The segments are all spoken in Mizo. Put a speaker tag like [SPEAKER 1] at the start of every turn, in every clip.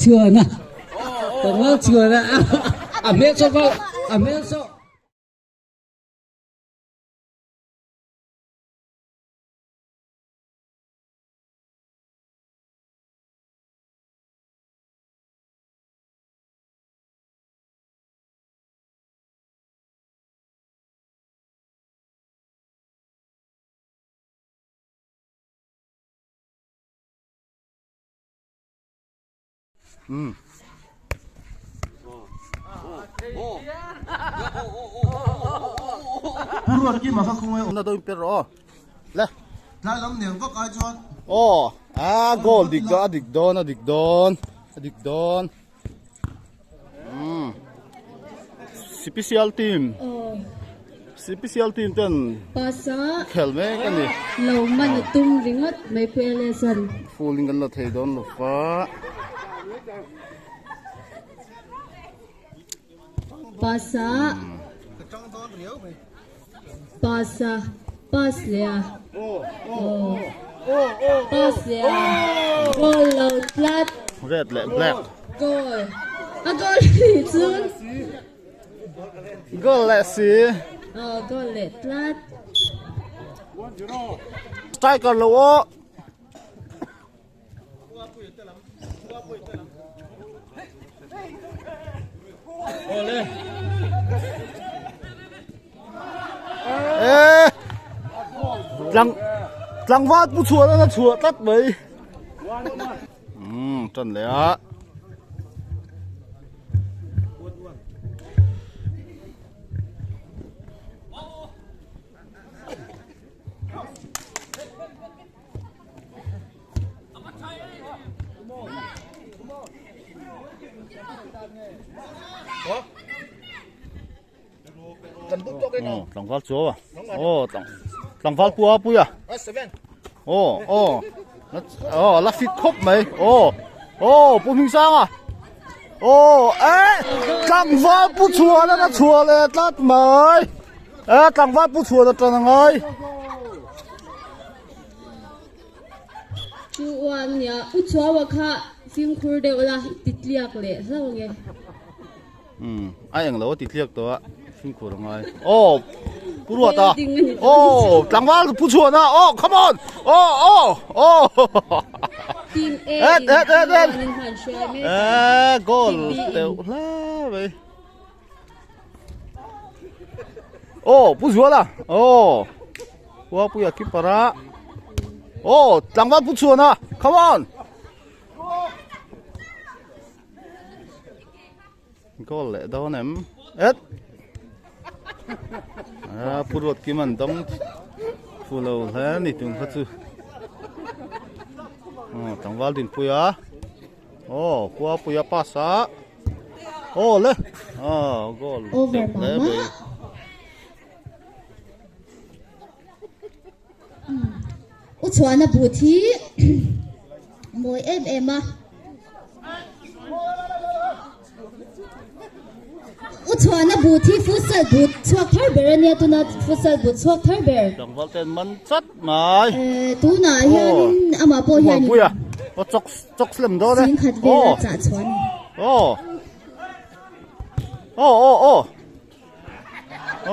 [SPEAKER 1] Chhuana Tlangval Chhuana a hmel saw val a hmel saw.
[SPEAKER 2] Na dawin per rawh aw le
[SPEAKER 3] tlai lam nen vak ai chuan
[SPEAKER 2] aw a goal dik dawn a dik dawn a dik dawn a dik dawn Special team Special team ten
[SPEAKER 4] Pasa
[SPEAKER 2] khel mek a ni.
[SPEAKER 4] Lo man a tum ringawt mai Pu Eliason.
[SPEAKER 2] Full in kan la thei dawn lo fa.
[SPEAKER 4] Pasa Pasa pass leh a Pass leh a Goal lo tlat.
[SPEAKER 2] Red leh black.
[SPEAKER 4] Goal a goal nih chun.
[SPEAKER 2] Goal leh si.
[SPEAKER 4] Aw goal leh tlat.
[SPEAKER 2] Striker lo aw. Ê Tlang tlangval pu chhuah na chhuah tlat mai. Um tan leh a. Tlangval chu a aw tlangval pua pui a aw aw aw la fit khawp mai aw aw pu hming sang a aw e tlangval pu chhuan a chhuah leh tlat mai e tlangval pu chhuan a tan a ngai.
[SPEAKER 4] Chu uan nia u chuaua kha fimkhur deuh la i ti tliak leh hlauh ange.
[SPEAKER 2] Umm a eng lo a ti tliak tawh a fimkhur a ngai aw pu ruat a aw tlangval pu chhuan a aw come on aw aw aw
[SPEAKER 4] Team A
[SPEAKER 2] et et et et
[SPEAKER 4] in han hruai mek
[SPEAKER 2] e goal deuh hle mai aw pu zuala aw Puapuia keeper a aw tlangval pu chhuan a come on goal leh dawn em et a pu ruat kim an dawng fu lo hle ni tum kha chu aw tlangval dinpuia aw Puapuia pass a aw le aw goal
[SPEAKER 4] over
[SPEAKER 2] hle mai.
[SPEAKER 4] U chhuahna but hi mawi em em a. U chhuahna but hi futsal but chhuak thar ber a nia tuna futsal but chhuak thar ber.
[SPEAKER 2] Tlangval ten man chat mai.
[SPEAKER 4] Eh tunah hianin amah pawh hian
[SPEAKER 2] Puia aw chawk chawk slem dawn e.
[SPEAKER 4] Sing khat vel a chah chhuah a ni.
[SPEAKER 2] Aw aw aw aw.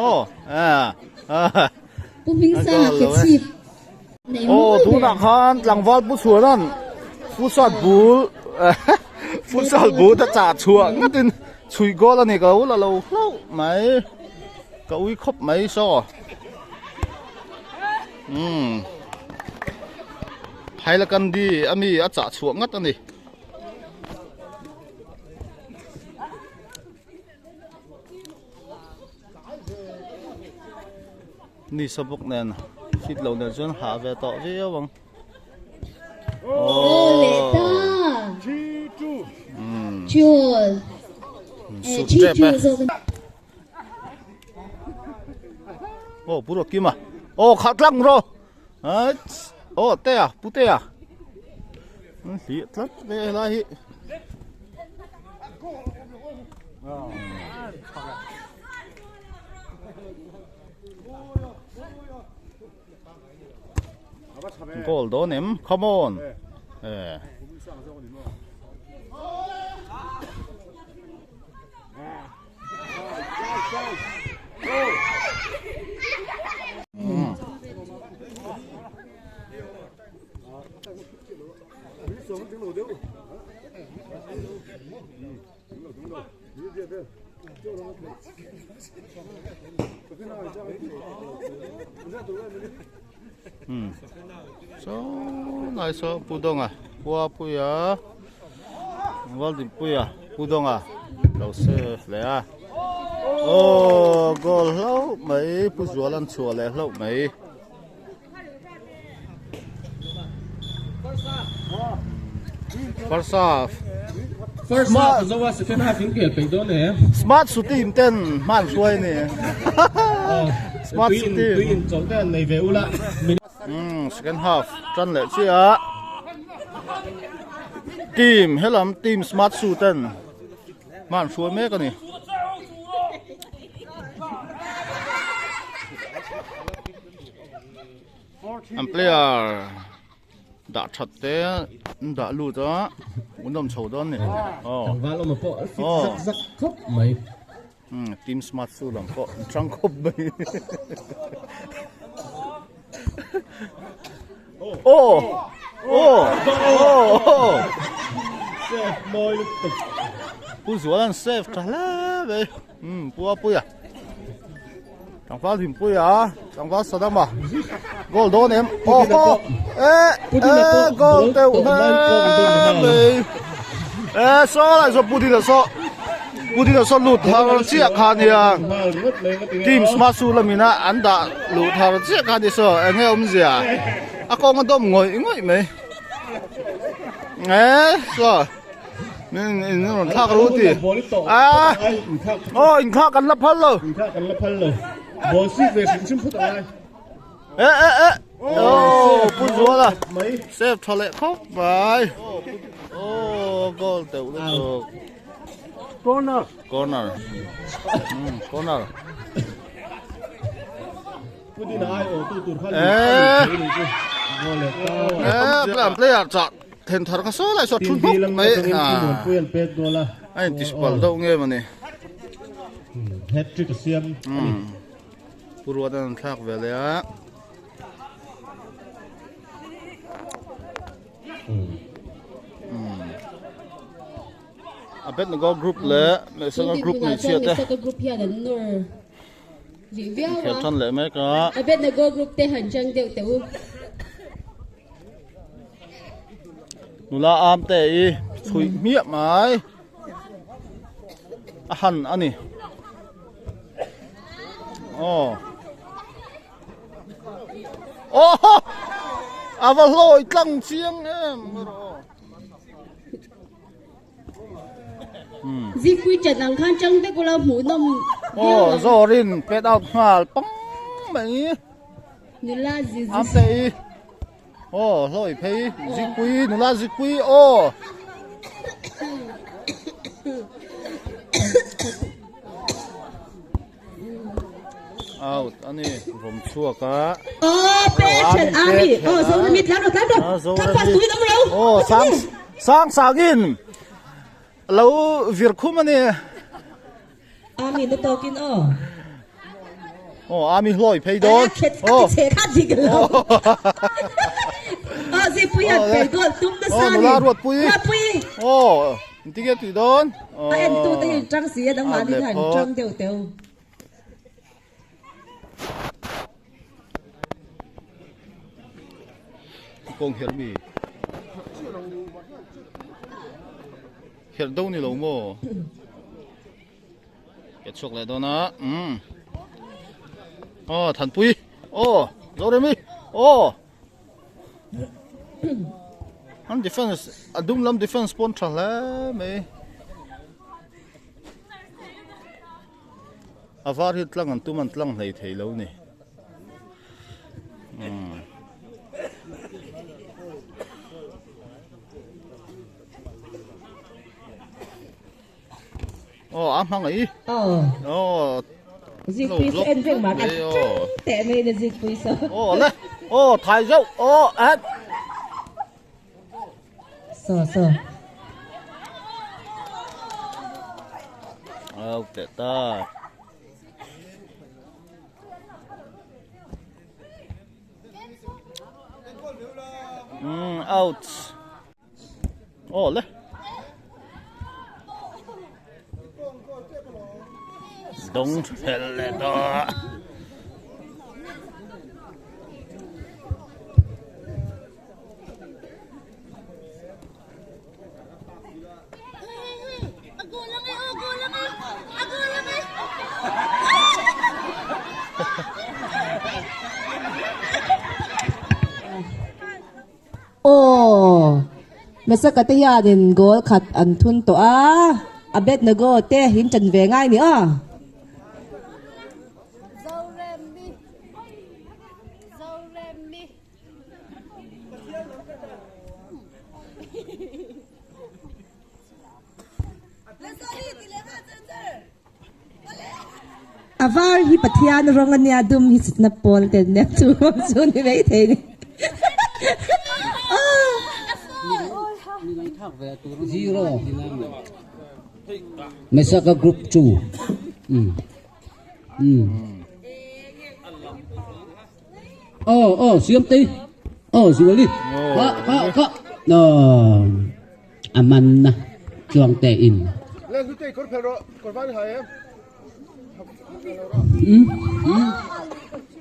[SPEAKER 2] Aw a
[SPEAKER 4] Pu Hmingsanga ke chhip nei
[SPEAKER 2] Aw
[SPEAKER 4] mawi ber.
[SPEAKER 2] tunah khan tlangval pu chhuanan futsal bul futsal bul a chah chhuah ngatin chhui goal a ni ka lo la lo hlauh mai ka ui khawp mai saw umm Hailakandi ami a chah chhuah ngat a ni. Ni sa bawk nen fit lo nen chuan hah ve tawh viau ang.
[SPEAKER 4] Aw leh ta. Chul.
[SPEAKER 2] Sut tep e. Aw pu Rawkima. Aw khat tlang ro. Aw te a pu te a. Hli tlat ve helai hi. Goal dawn em? Come on! Eh. Hmm. So nai so pu donga pua puia waldin puia pu donga lo save leh a aw goal hlauh mai pu zual an chhuah leh hlauh mai. First half.
[SPEAKER 1] First half zo a second half in kel peih dawn e.
[SPEAKER 2] Smart Sutim ten hman hruai ni. Smart Sutim.
[SPEAKER 1] Tui in chawlh te an nei ve ula.
[SPEAKER 2] Hmm, second half tan leh chiah. Team helam team Smart Su ten hman hruai mek ani. An player dah that te an dah lut a an awm chho dawn ni aw
[SPEAKER 1] Tlangval awm pawh a fit zak zak khawp mai.
[SPEAKER 2] Umm team smart su lam pawh an tang khawp mai. Aw aw aw
[SPEAKER 1] Save mawi lutuk.
[SPEAKER 2] Pu Zual an save tha hle mai. Umm Pu Apuia Tlangval Hlimpuia Tlangval Sadama goal dawn em aw haw e e goal deuh hle mai e saw lai saw Pu Dina saw Pu Dina saw lut thar chiah kha nia team smart su lamina an dah luh thar chiah kha ni saw enge awmzia a kawng a dawm ngawih ngawih mai e saw. Min in rawn thlak ru ti. A. Oh, in thlak kan la phal lo.
[SPEAKER 1] In thlak kan la phal lo. Ball si ve hrim hrim phut angai.
[SPEAKER 2] E e e. Oh, pu zuala. Save tha leh khawp mai. Oh, goal teuh lutuk.
[SPEAKER 1] Corner.
[SPEAKER 2] Corner. Corner.
[SPEAKER 1] Pudin ai o tu tur khan.
[SPEAKER 2] Eh. Eh, player chah Then thar kha saw lai saw thun hmawk mai a a inti spal deuh nge mawni.
[SPEAKER 1] Hat trick a siam a ni.
[SPEAKER 2] Pu Ruat an thlak ve leh a. A Abednego group leh Mesaka group hmeichhia te.
[SPEAKER 4] Mesaka group hian an nawr rih viau a.
[SPEAKER 2] Inkhel tan leh mek a.
[SPEAKER 4] Abednego group te han chang deuh teh u.
[SPEAKER 2] Nula am te i chhuih hmiah mai a han a ni aw aw a va hlawi tlang chiang em
[SPEAKER 4] Zikpui chat ang khan chang vek ula hmuh nawm
[SPEAKER 2] viau ang. Aw zawrin pet out nghal pang mai.
[SPEAKER 4] Nula zi zi.
[SPEAKER 2] Am te i. Aw hlawi phei zikpui nula zikpui aw. Out ani vawm chhuak a.
[SPEAKER 4] Aw pe then ami aw zorami tlan rawh tlan rawh tlan pas tuin awm lo.
[SPEAKER 2] Aw sang sang sangin lo vir khum ani.
[SPEAKER 4] Ami na tawkin aw.
[SPEAKER 2] Aw ami hlawi phei dawn.
[SPEAKER 4] Aw che kha dik lo. Aw zipui an phei dawn tum na sa ni.
[SPEAKER 2] Aw nula ruatpui.
[SPEAKER 4] Ruatpui.
[SPEAKER 2] Aw Engtin nge tih dawn?
[SPEAKER 4] A entu te hi tang si a nangmahni khan tang deuh teu.
[SPEAKER 2] Kawng herh mi. Herh do ni lo maw? Ke chhuak leh dawn a. Um. Aw Thanpui. Aw Zoremi. Aw. An defense a dum lam defense pawn tha hle mai a var hi tlang an tum an tlang hlei thei lo ni umm aw a hmangaih aw
[SPEAKER 4] Zikpui chu en vek mah ka tang teh mai na zikpui saw.
[SPEAKER 2] Aw le aw thai zauh aw at.
[SPEAKER 4] Saw saw.
[SPEAKER 2] Aw teh ta. Um out. Aw le. Dawng ṭhelh leh tawh.
[SPEAKER 5] Aw, Mesaka te hianin goal khat an thun tawh a, Abednego te in ṭan ve ngai ni aw. A var hi Pathian rawng a nia dum hi chutna pawl te nia chu chu ni mai thei ni.
[SPEAKER 1] Zero Mesaka group 2. Aw aw siam te aw zuali kha kha kha a man na chuang te in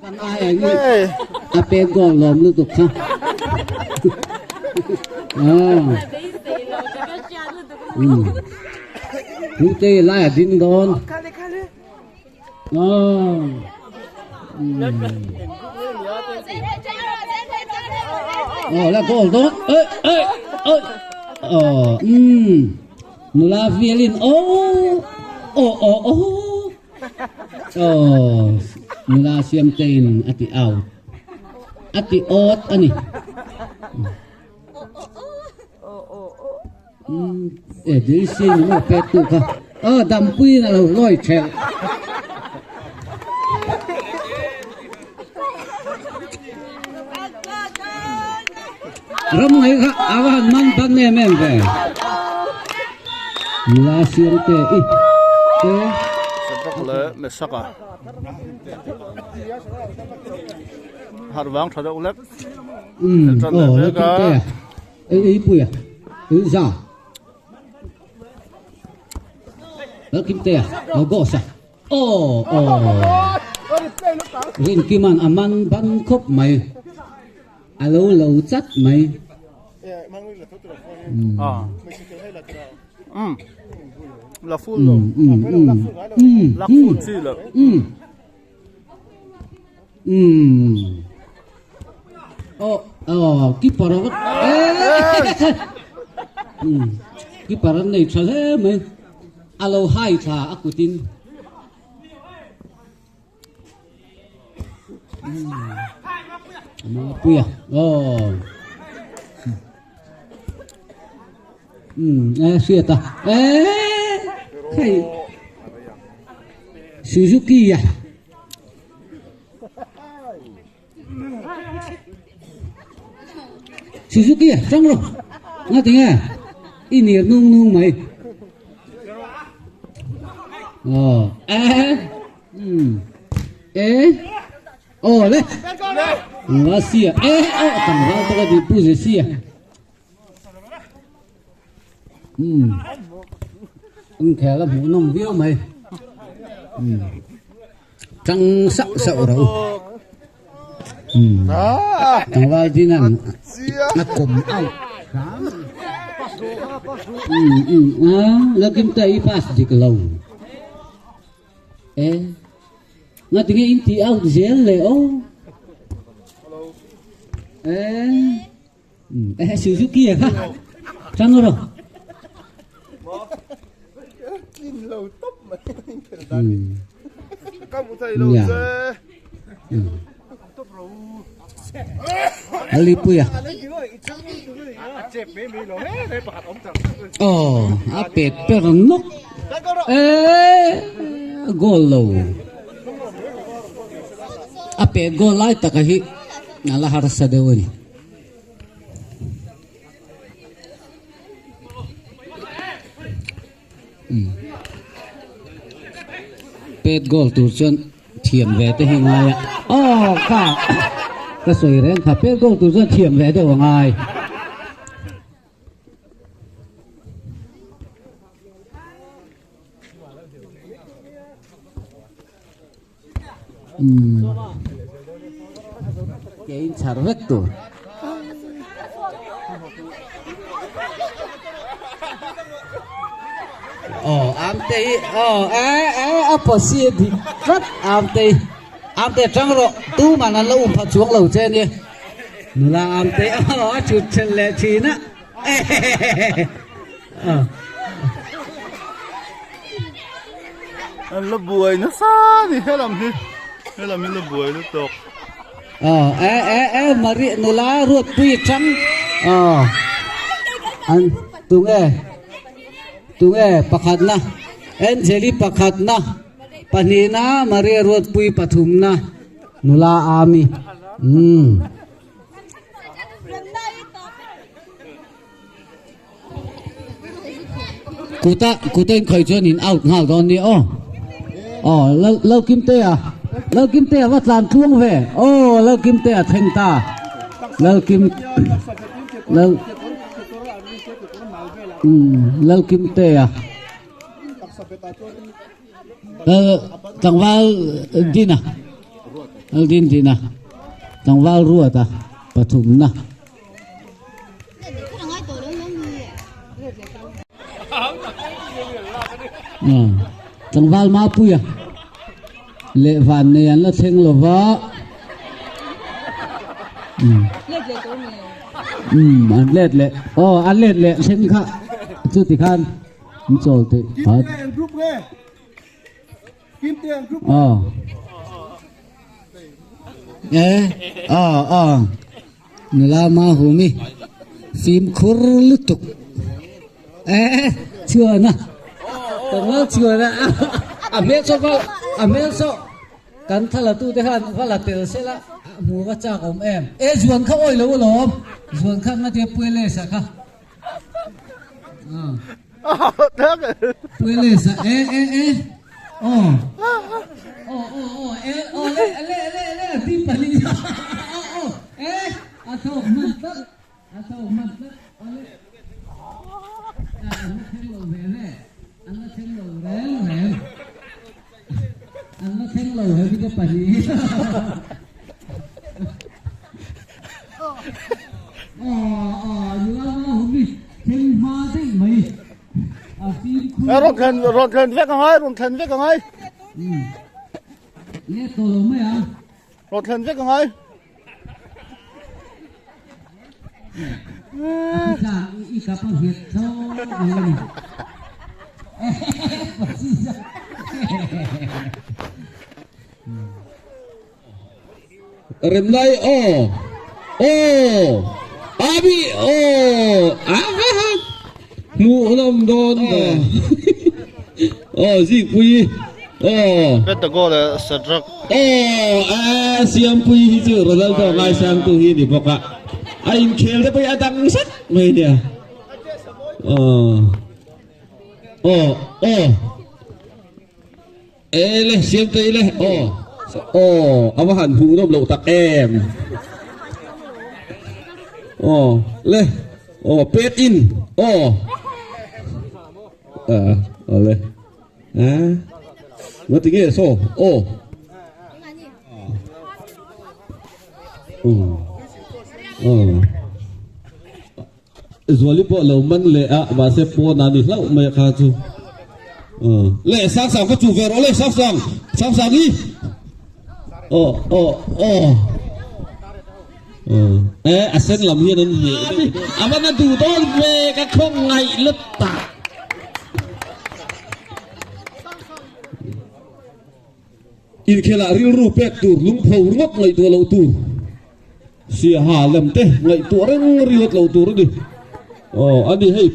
[SPEAKER 1] kan ai ai nge a pe goal lawm lutuk kha Hlute lai a ding dawn. Ờ là goal đó. Ê ê ê. Ờ nula violin ô ô ô ô. Ờ nula siam tein ati out. Ati out ani. E dil si ni maw pek tu kha aw dampui in a lo lawi thelh. Ram ngai kha a va han man ban em em ve. Nula siam te i te.
[SPEAKER 2] Sabak leh Mesak a harh vang tha deuh lek.
[SPEAKER 1] Aw la kim te. Ei ei pui a, ei za. Lo kim te a, lo gos a. Aw aw. Rin kiman a man ban khawp mai. A lo lo chat mai.
[SPEAKER 2] La full lo. La full chi lo.
[SPEAKER 1] Umm oh oh keeper a va umm keeper an nei tha hle mai a lo hai thla a kutin umm Mapuia aw umm e hriat a eh hei Suzuki a. Suzuki a tang rawh nga tinge i ner nung nung mai aw eh umm eh aw le nga sia eh aw tang ral taka di pu ze sia umm an khel a hmuh nawm viau mai umm tang sauh sauh ro umm tlangval din an a kawm auh hram umm umm a la kim ta i pass dik lo e nga tinge in ti out zel le aw e. Eh Suzuki a kha chang ro Alipuia oh a pet per nawk eh goal lo a pet goal lai taka hi a la harsa deuh a ni. Pet goal tur chuan thiam ve te hi ngai a aw ka ka sawi reng kha pet goal tur chuan thiam ve deuh a ngai. Umm ke in chhar vek tur. Aw Amte hi aw e e a pawsi a dik tlat Amte hi Amte tang rawh tuman an lo um pha chuang lo che ania nula Amte aw a thut thelh leh thin a aw.
[SPEAKER 2] An la buai nasa ni helam hi helam hi la buai lutuk.
[SPEAKER 1] Aw e e e Mari nula Ruatpui tang aw an tunge tunge pakhatna Angeli pakhatna pahnihna Maria Ruatpui pathumna nula Ami umm. Kuta kuta in khawih chuan in out nghal dawn nia aw. Aw lal Lalkimtea Lalkimtea va tlan tluang ve aw Lalkimtea thleng ta Lalkim Lal umm Lalkimtea Lal tlangval Dina Laldin Dina tlangval Ruata pathumna. Tlangval Mapuia leh Vannei an la thleng lo va. Umm an let leh aw an let leh thleng kha chuti khan an chawl theih phat. Aw e aw aw nula Mahumi fimkhur lutuk e chhuana tlangval chhuana a hmel saw va a hmel saw kan thla tu te khan va la tel sela a hmu va chak awm em e zuan kha awi lo alawm zuan kha ngatia puelesa kha. Puelesa e e e aw aw aw aw e aw le le le le ti pali aw aw e a thawk hman tlat a thawk hman tlat aw le an la thleng lo ve ve an la thleng lo reng reng an la thleng lo he mite pahnih
[SPEAKER 2] Rawn thlen rawn thlen vek a ngai rawn thlen vek a ngai rawn thlen vek a ngai.
[SPEAKER 6] Remlai aw aw Abi aw a va han hmuhnawm dawn ve aw Zikpuii aw
[SPEAKER 2] Bet the goal eh Sadrak.
[SPEAKER 6] Aw a Siampuii hi chu Ronaldo ngaisangtu hi ni bawk a a inkhel te pawh hi a dang zet mai nia aw aw aw. E le Siamtei le aw aw a va han hmuh nawm loh tak em aw le aw pet in aw a aw le a nga ti nge saw aw aw Zuali pawh lo man leh a, mahse pawn a ni hlauh mai a kha chu. Le sang sang ka chu ve rawh le sang sang, sang sang i. Aw aw aw. E a sen lam hian an hneh deuh deuh. A va na duh dawn ve ka khawng ngaih lut ta. Inkhelah rilru pek tur lungpho ringawt ngaihtuah loh tur. Siaha lem te ngaihtuah reng ringawt lo tur a ni. Aw a ni hei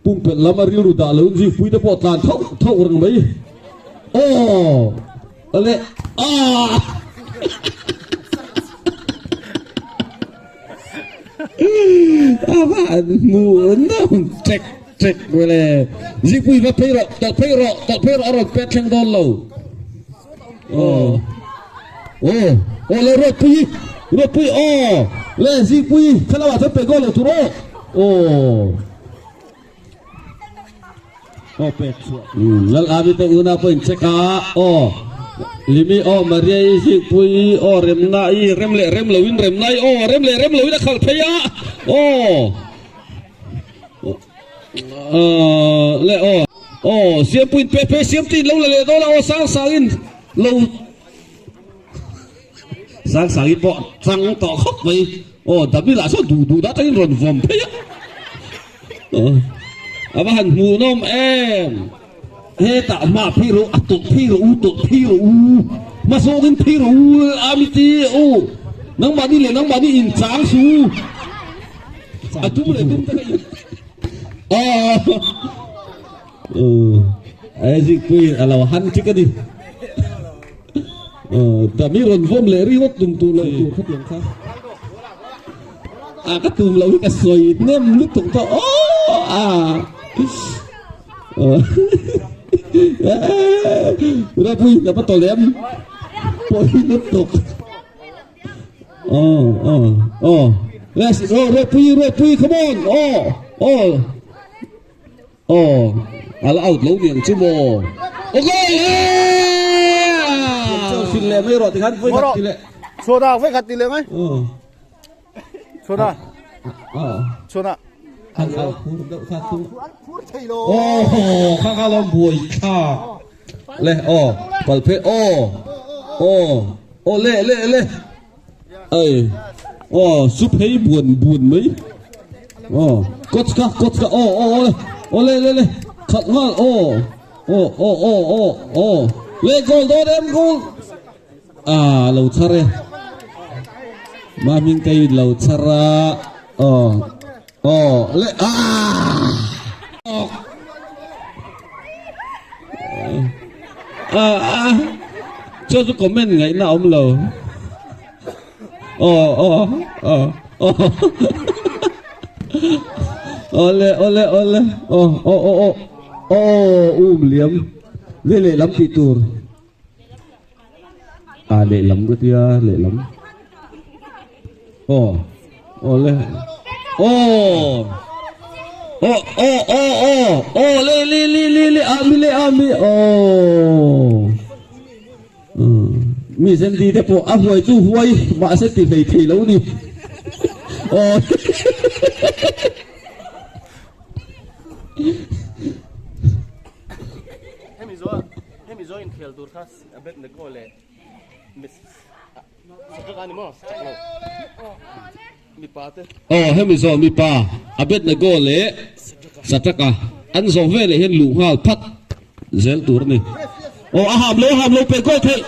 [SPEAKER 6] pumpelh lam a rilru dah lo in zingpui te pawh tlan thauh thauh reng mai. Aw ale aah a va han hmuh nuam ṭek ṭek vele. Zingpui va phei rawh tawlh phei rawh tawlh phei rawh a rawn pet thleng dawn lo. Aw aw aw le Ruatpui Ruatpui aw le Zingpui thlalak ah chuan pe goal lo tur aw aw aw pek chhuah Lal Ami te unau pawh in check a aw. Limi aw Maria i Zikpui aw Remna i rem leh rem loin Remna i aw rem leh rem loin a khalh phei a aw le aw aw Siampuiin pe phei Siamtuiin lo la leh dawn a aw Sangsangin lo Sangsangi pawh chang tawh khawp mai aw David ah sawn duh duh dah tangin rawn vawm phei a a va han hmuhnawm em. Hetah hma phei rawh a tawlh phei rawh u tawlh phei rawh u hma zawngin phei rawh u a mi ti u nangmahni leh nangmahni in chang su a tum leh tum te kha in a zikpui a lo han chik a ni dami rawn vawm leh ringawt tum tur lo tur khatiang kha a ka tum lo hi ka sawi hnem lutuk tawh aw a Ropui na pa tawlem pawhin lutuk oh oh oh yes oh ropui ropui come on oh oh oh ala out lo niang chu maw oh goal fin leh mai rawh tikhan vawi khat ti leh
[SPEAKER 2] chhuana vawi khat ti leh mai chhuana chhuana
[SPEAKER 6] han au phur deuh kha chu aw kha kha lo buai thlak le aw pal phe aw aw aw le le le ai aw su phei buan buan mai aw coach kha coach kha aw aw aw aw le le le khat ngal aw aw aw aw aw aw le goal dawn em goal A lo chhar e. Mahming kei lo chhar a. Aw. Aw le a. A a. Cho chu comment ngaihna awm lo. Aw aw aw aw. Awle awle awle. Aw aw aw aw. Aw um liam. Le lehlam tih tur. A lehlam ka tia lehlam aw aw le aw aw aw aw aw aw le le le le le a mi le a mi aw mi zen di te pawh a huai chu huai mahse ti hlei thei lo ni aw
[SPEAKER 7] Hemi zawh Hemi zawh inkhel tur kha Abednego leh Sadraka ni maw? Chak lo. Mipa te.
[SPEAKER 6] Aw, hemi zawh mipa Abednego leh Sadraka an zawh veleh hian luh nghal phat zel tur a ni. Aw, a ham lo, a ham lo, pe goal theih.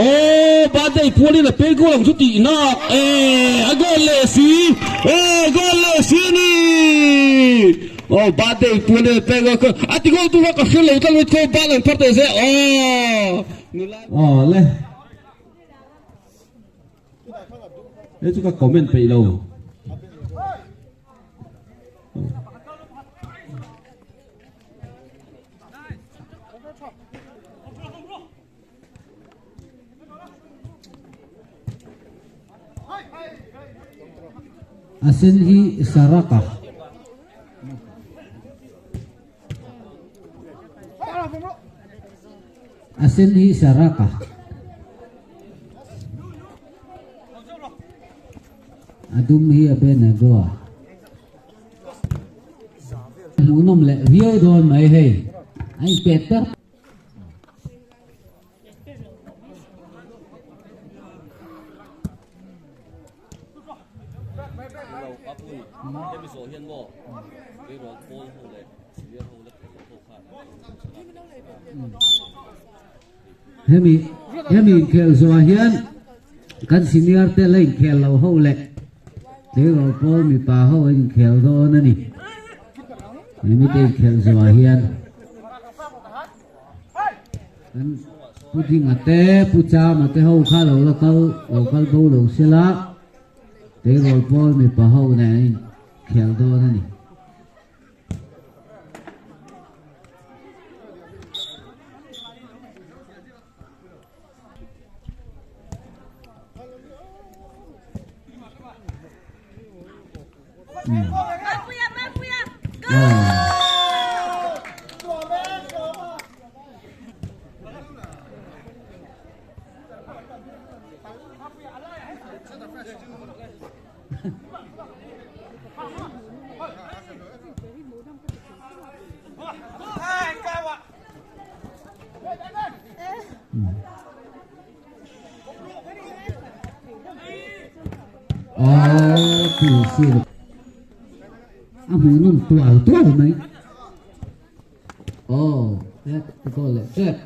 [SPEAKER 6] Aw, birthday pualin a pe goal ang chu tih nak e, a goal leh si. Aw, goal leh si a ni. Aw birthday puan e pek a a ti goal tu kha ka hre lo tlat mai khaw bal an phar teh se aw nula aw le he chu ka comment peih lo
[SPEAKER 1] A sen hi Saraka. A sen hi Saraka. A dum hi Abenagoa. Hmuhnawm leh viau dawn mai hei. A inpet ber. Hemi hemi inkhel zawh hian kan senior te la inkhel lo ho leh tleirawl pawl mipa ho an inkhel dawn a ni. Hemi te inkhel zawh hian. Kan Pu Dinga te, Pu Chama te ho kha lo la kal lo kal bo lo sela, tleirawl pawl mipa ho nen an inkhel dawn a ni. Aww 2-0 a hmuh nawm tual tual mai. Aww pet ka goal leh tep.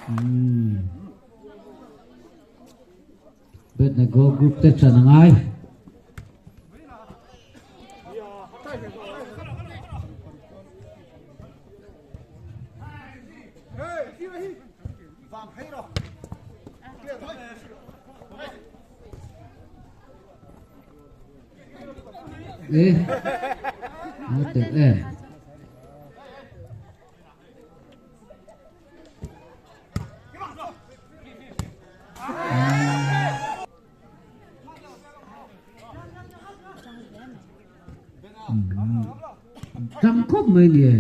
[SPEAKER 1] Umm. Abednego group te chan a ngai. Ê, nó tuyệt em. Tang khawp mai ni e.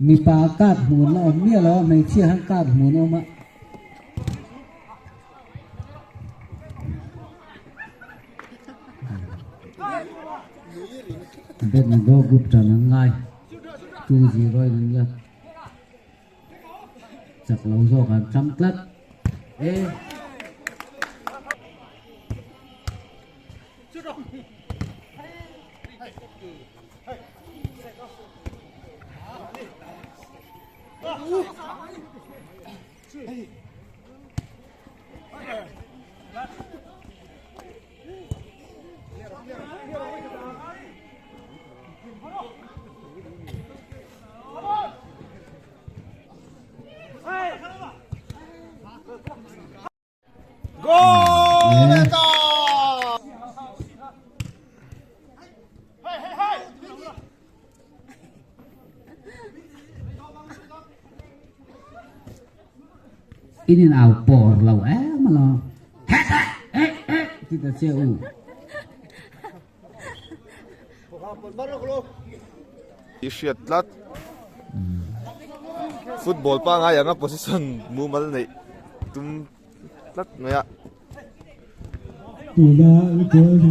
[SPEAKER 1] Mipa card hmun a awm miah lo a, hmeichhia han card hmun a awm a. Abednego group tan an ngai 2-0 in an la chak lo zawk an tang tlat e. In in au por lo em a lo ti ta che u.
[SPEAKER 8] I hriat tlat. Football pangai anga position mumal neih tum tlat mai a.
[SPEAKER 1] Tuna goal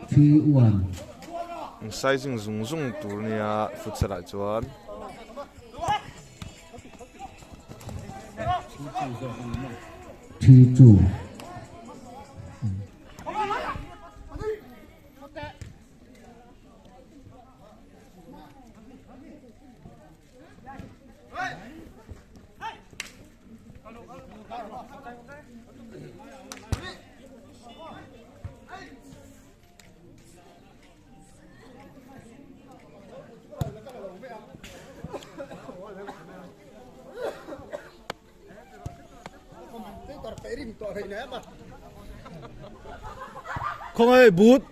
[SPEAKER 1] 3-1.
[SPEAKER 8] Sizing zung zung tur nia futsal ah chuan.
[SPEAKER 1] 3-2.
[SPEAKER 2] Khawngaih but.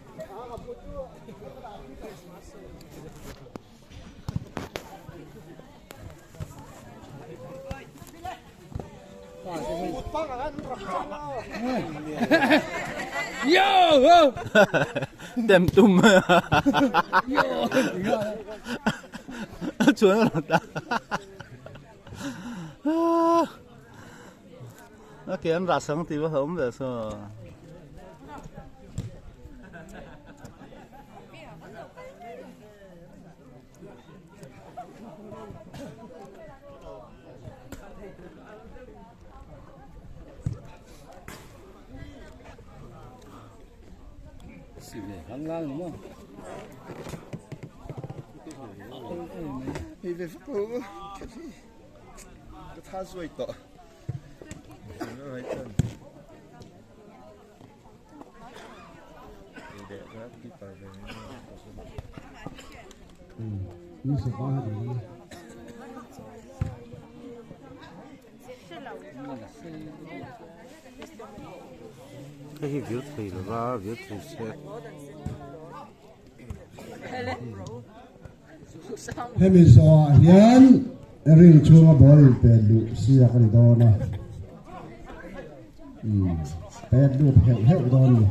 [SPEAKER 8] Tem tum chuan a rawn ta a ke an rah sang tih va awm ve saw.
[SPEAKER 2] Hei hi vir thei lova vir thei se.
[SPEAKER 3] Hemi zawhah hian ring chhunga ball inpet luh siak a ni dawn a, pet lut heuh heuh dawn a ni.